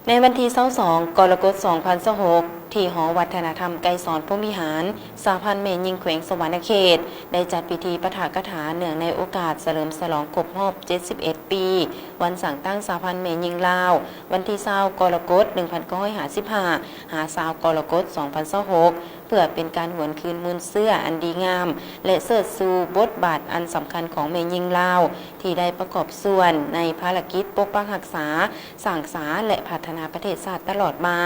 ໃນວັນທີຊາວສອງ ກໍລະກົດ ສອງພັນຊາວຫົກ ທີ່ຫໍວັດທະນະທຳໄກສອນພົມວິຫານ ສະຫະພັນແມ່ຍິງແຂວງສະຫວັນນະເຂດ ໄດ້ຈັດພິທີປາຖະກະຖາເນື່ອງໃນໂອກາດສະເຫຼີມສະຫຼອງຄົບຮອບ ເຈັດສິບເອັດ ປີ ວັນສ້າງຕັ້ງສະຫະພັນແມ່ຍິງລາວ ວັນທີຊາວ ກໍລະກົດ ໜຶ່ງພັນເກົ້າຮ້ອຍຫ້າສິບຫ້າ ຫາ ຊາວ ກໍລະກົດ ສອງພັນຊາວຫົກ ເພື່ອເປັນການຫວນຄືນມູນເຊື້ອອັນດີງາມ ແລະ ເຊີດຊູບົດບາດອັນສຳຄັນຂອງແມ່ຍິງລາວ ທີ່ໄດ້ປະກອບສ່ວນໃນພາລະກິດປົກປັກຮັກສາ, ສ້າງສາ ແລະ ພັດທະນາປະເທດຊາດຕະຫຼອດມາ.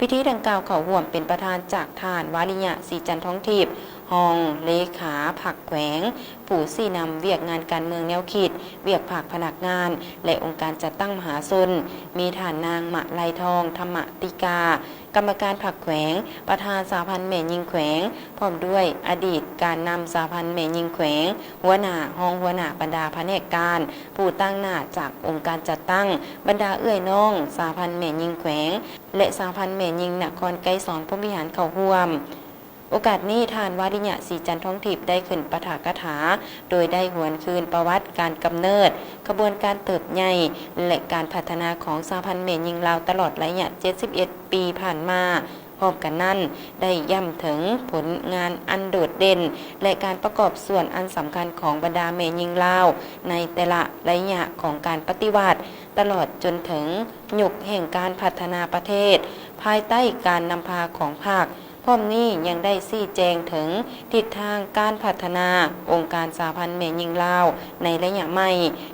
ພິທີດັ່ງກ່າວເຂົ້າຮ່ວມເປັນປະທານຈາກທ່ານ ວາລິຍະ ສີຈັນທອງທິບ ຮອງເລຂາພັກແຂວງ, ຜູ້ຊີ້ນຳວຽກງານການເມືອງແນວຄິດ, ວຽກພາກພະນັກງານ ແລະ ອົງການຈັດຕັ້ງມະຫາຊົນ, ມີທ່ານນາງ ມະໄລທອງ ທຳມະຕິກາ ກຳມະການພັກແຂວງ, ປະທານສະຫະພັນແມ່ຍິງແຂວງ, ພ້ອມດ້ວຍອະດີດການນຳສະຫະພັນແມ່ຍິງແຂວງ, ຫົວໜ້າ, ຮອງຫົວໜ້າບັນດາພະແນກການ, ຜູ້ຕາງໜ້າຈາກອົງການຈັດຕັ້ງ, ບັນດາເອື້ອຍນ້ອງສະຫະພັນແມ່ຍິງແຂວງ ແລະ ສະຫະພັນແມ່ຍິງນະຄອນໄກສອນພົມວິຫານເຂົ້າຮ່ວມ. ໂອກາດນີ້ ທ່ານ ວາລິຍະ ສີຈັນທອງທິບ ໄດ້ຂຶ້ນປາຖະກະຖາ ໂດຍໄດ້ຫວນຄືນປະຫວັດການກຳເນີດ, ຂະບວນການເຕີບໃຫຍ່ ແລະ ການພັດທະນາຂອງສະຫະພັນແມ່ຍິງລາວຕະຫຼອດໄລຍະ ເຈັດສິບເອັດ ປີຜ່ານມາ. ພ້ອມກັນນັ້ນ ໄດ້ຢ້ຳເຖິງຜົນງານອັນໂດດເດັ່ນ ແລະ ການປະກອບສ່ວນອັນສຳຄັນຂອງບັນດາແມ່ຍິງລາວ ໃນແຕ່ລະໄລຍະຂອງການປະຕິວັດ ຕະຫຼອດຈົນເຖິງຍຸກແຫ່ງການພັດທະນາປະເທດ ພາຍໃຕ້ການນຳພາຂອງພັກ. ພ້ອມນີ້ຍັງໄດ້ຊີ້ແຈງເຖິງທິດທາງການພັດທະນາອົງການສະຫະພັນແມ່ຍິງລາວໃນໄລຍະໃໝ່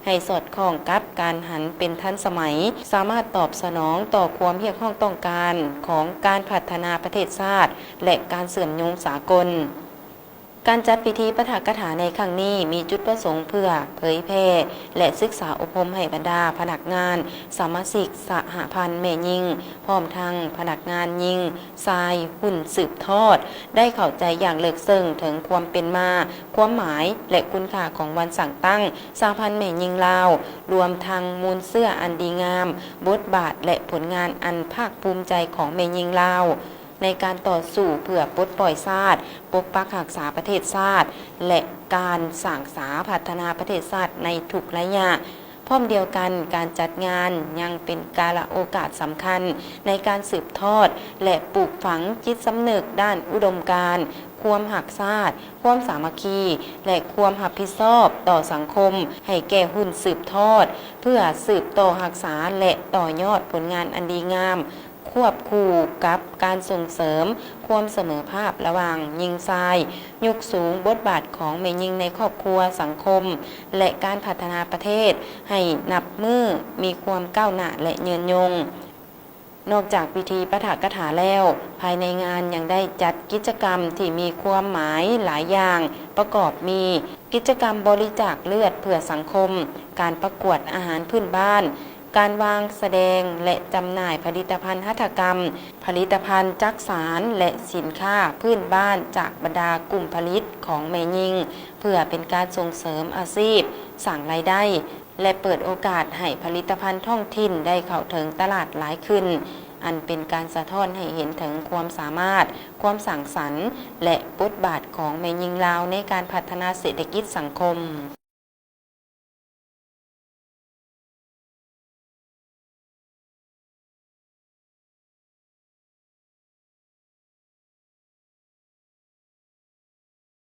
ໃຫ້ສອດຄ່ອງກັບການຫັນເປັນທັນສະໄໝ, ສາມາດຕອບສະໜອງຕໍ່ຄວາມຮຽກຮ້ອງຕ້ອງການຂອງການພັດທະນາປະເທດຊາດ ແລະ ການເຊື່ອມໂຍງສາກົນ. ການຈັດພິທີປາຖະກະຖາໃນຄັ້ງນີ້ ມີຈຸດປະສົງເພື່ອເຜີຍແຜ່ ແລະ ສຶກສາອົບຮົມໃຫ້ບັນດາພະນັກງານ, ສະມາຊິກສະຫະພັນແມ່ຍິງ, ພ້ອມທັງພະນັກງານຍິງ, ຊາຍ, ຮຸ່ນສືບທອດ ໄດ້ເຂົ້າໃຈຢ່າງເລິກເຊິ່ງເຖິງຄວາມເປັນມາ, ຄວາມໝາຍ ແລະ ຄຸນຄ່າຂອງວັນສ້າງຕັ້ງສະຫະພັນແມ່ຍິງລາວ, ລວມທັງມູນເຊື້ອອັນດີງາມ, ບົດບາດ ແລະ ຜົນງານອັນພາກພູມໃຈຂອງແມ່ຍິງລາວ ໃນການຕໍ່ສູ້ເພື່ອປົດປ່ອຍຊາດ, ປົກປັກຮັກສາປະເທດຊາດ ແລະ ການສ້າງສາພັດທະນາປະເທດຊາດໃນທຸກໄລຍະ. ພ້ອມດຽວກັນ, ການຈັດງານຍັງເປັນກາລະໂອກາດສຳຄັນໃນການສືບທອດ ແລະ ປູກຝັງຈິດສຳນຶກດ້ານອຸດົມການ, ຄວາມຮັກຊາດ, ຄວາມສາມັກຄີ ແລະ ຄວາມຮັບຜິດຊອບຕໍ່ສັງຄົມ ໃຫ້ແກ່ຮຸ່ນສືບທອດ ເພື່ອສືບຕໍ່ຮັກສາ ແລະ ຕໍ່ຍອດຜົນງານອັນດີງາມ ຄວບຄູ່ກັບການສົ່ງເສີມຄວາມສະເໝີພາບລະຫວ່າງຍິງຊາຍ, ຍົກສູງບົດບາດຂອງແມ່ຍິງໃນຄອບຄົວ, ສັງຄົມ ແລະ ການພັດທະນາປະເທດ ໃຫ້ນັບມື້ມີຄວາມກ້າວໜ້າ ແລະ ຍືນຍົງ. ນອກຈາກພິທີປາຖະກະຖາແລ້ວ, ພາຍໃນງານຍັງໄດ້ຈັດກິດຈະກຳທີ່ມີຄວາມໝາຍຫຼາຍຢ່າງ ປະກອບມີ ກິດຈະກຳບໍລິຈາກເລືອດເພື່ອສັງຄົມ, ການປະກວດອາຫານພື້ນບ້ານ, ການວາງສະແດງ ແລະ ຈຳໜ່າຍຜະລິດຕະພັນຫັດຖະກຳ, ຜະລິດຕະພັນຈັກສານ ແລະ ສິນຄ້າພື້ນບ້ານຈາກບັນດາກຸ່ມຜະລິດຂອງແມ່ຍິງ ເພື່ອເປັນການສົ່ງເສີມອາຊີບ, ສ້າງລາຍໄດ້ ແລະ ເປີດໂອກາດໃຫ້ຜະລິດຕະພັນທ້ອງຖິ່ນໄດ້ເຂົ້າເຖິງຕະຫຼາດຫຼາຍຂຶ້ນ, ອັນເປັນການສະທ້ອນໃຫ້ເຫັນເຖິງຄວາມສາມາດ, ຄວາມສ້າງສັນ ແລະ ບົດບາດຂອງແມ່ຍິງລາວໃນການພັດທະນາເສດຖະກິດສັງຄົມ.